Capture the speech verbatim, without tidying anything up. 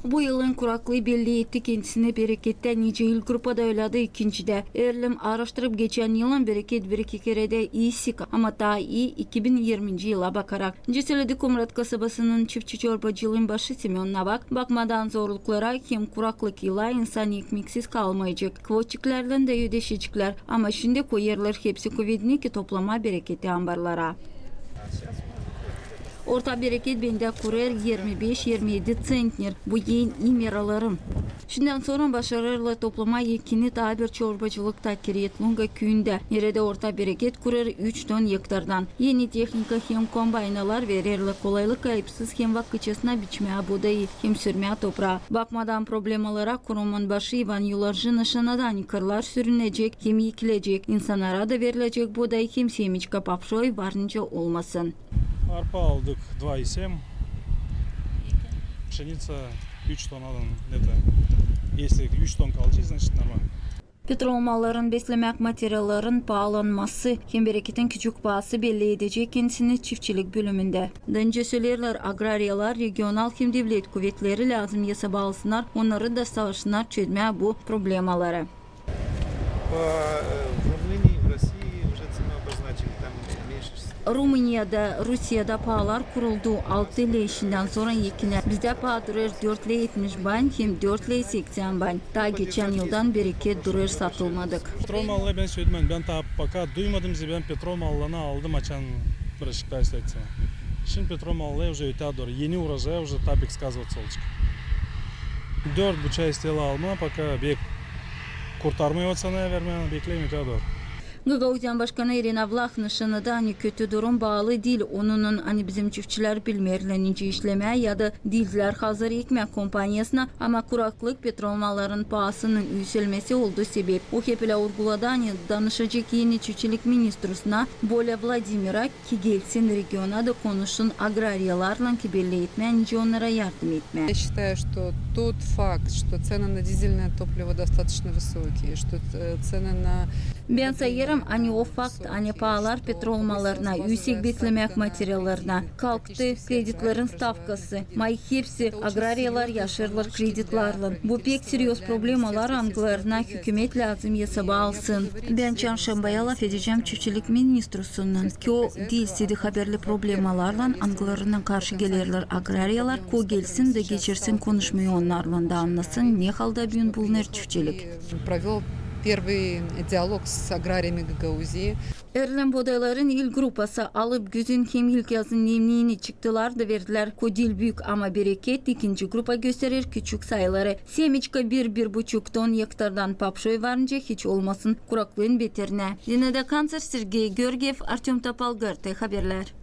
Bu yılın kuraklıı belli etti kendisinä Berekettän nicä ilk grupada, ölä dä ikincilerdä. Erlim aaraştırıp geçän yılın Bereket bir-iki kerä dä iisi, ama taa ii iki bin irminci yıla bakarak. Nicä söledi Komrat kasabasının çiftçi-çorbacılıın başı Semön Navak, bakmadan zorluklara hem kuraklık yıla insan ekmeksiz kalmayacek. Kvotçiklärlän dä ödeşeceklär, ama şindi koyêrlar hepsi kuvedniki toplamaa Bereketi ambarlara. Orta Bereket bendä kurêr irmi beş-irmi edi tsentner. Bu en ii meralarım. Şindän sora başarêrlar toplamaa ekini taa bir çorbacılıkta, Kireet Lunga küüyündä, neredä Orta Bereket kurêr üç ton ektardan. Eni tehnika hem kombaynalar vererlär kolaylık ayıpsız hem vakıtçasına biçmää buudayı hem sürmää topraa. Bakmadan problemalara, kurumun başı İvan Yularjı nışannadı, ani kırlar sürünecek hem ekilecek, insannara da verilecek buuday hem semiçka papşoy var nicä olmasın. Arpa aldık два и семь. Пшеница üç tonnadan где-то. Если üç ton kalacek, значит, нормально. Petrol malların, beslemäk materialların paalanması hem Bereketin küçük paası belli edecek kendisini çiftçilik bölümündä. Nicä söleerlär agrariyalar, regional hem devlet kuvetleri lääzım esaba alsınnar, onnarı da savaşsınnar çözmää bu problemaları. По, э, в Румынии, в России уже цену обозначили, там меньше шестидесяти. Rumuniyada, Rusiyada paalar kuruldu, altı ley şindän sora ekinä. Bizdä paa durêr dört ley etmiş bayn hem dört ley seksän bayn. Taa geçän yıldan Bereket durêr satılmadık. Petrol malları, bän söledim, bän taa пока duymadım, zerä bän petrol mallarını aldım, açan bıraktım. Şindi petrol malları уже ötää dooru. Eni урожай уже taa pek сказываться olacek. Dört buçaa isteerlär almaa, пока bek kurtarmêêr o ţenayı vermää, bekleerim ötää dooru. Gagauziyanın başkanı İrina Vlah nışannadı, ani kötü durum baalı diil onunnan, ani bizim çiftçilär bilmeerlär nicä işlemää ya da diildilär hazır ekmää kompaniyasına, ama kuraklık, petrol malların paasının üüselmesi oldu sebep. O hep ölä urguladı, ani danışacek eni çiftçilik ministrusuna Bolä Vladimira, ki gelsin regiona da konuşsun agrariyalarlan, ki belli etmää nicä onnara yardım etmää. Я считаю, что тот факт, что цены на дизельное топливо достаточно высокие, что, э, цены на Bän sayêrım, ani o fakt, ani paalar petrol mallarına, üüsek beslemäk materiallarına, kalktı kreditlerin stavkası, may hepsi agrariyalar yaşêêrlar kreditlarlan. Bu pek seryoz problemalar, angılarına hükümet lääzım esaba alsın. Bän çarşambaya lafedecäm çiftçilik ministrusunnan, ki o diil sade haberli problemalarlan, angılarına karşı gelerlär agrariyalar, ki o gelsin da geçirsin konuşmayı onnarlan da annasın, ne halda büün bulunêr çiftçilik. Провёл первый диалог с аграриями Гагаузии. Erlän buudayların ilk grupası alıp güzün hem ilkyazın nemneyini çıktılar da verdilär, ko diil büük, ama Bereket ikinci grupa gösterer küçük sayıları. Semiçka bir, bir buçuk ton ektardan papşoy var nicä hiç olmasın kuraklıın beterinä. Lena Dakanser, Sergey Georgiev, Artёm Topalgar, T Haberlär.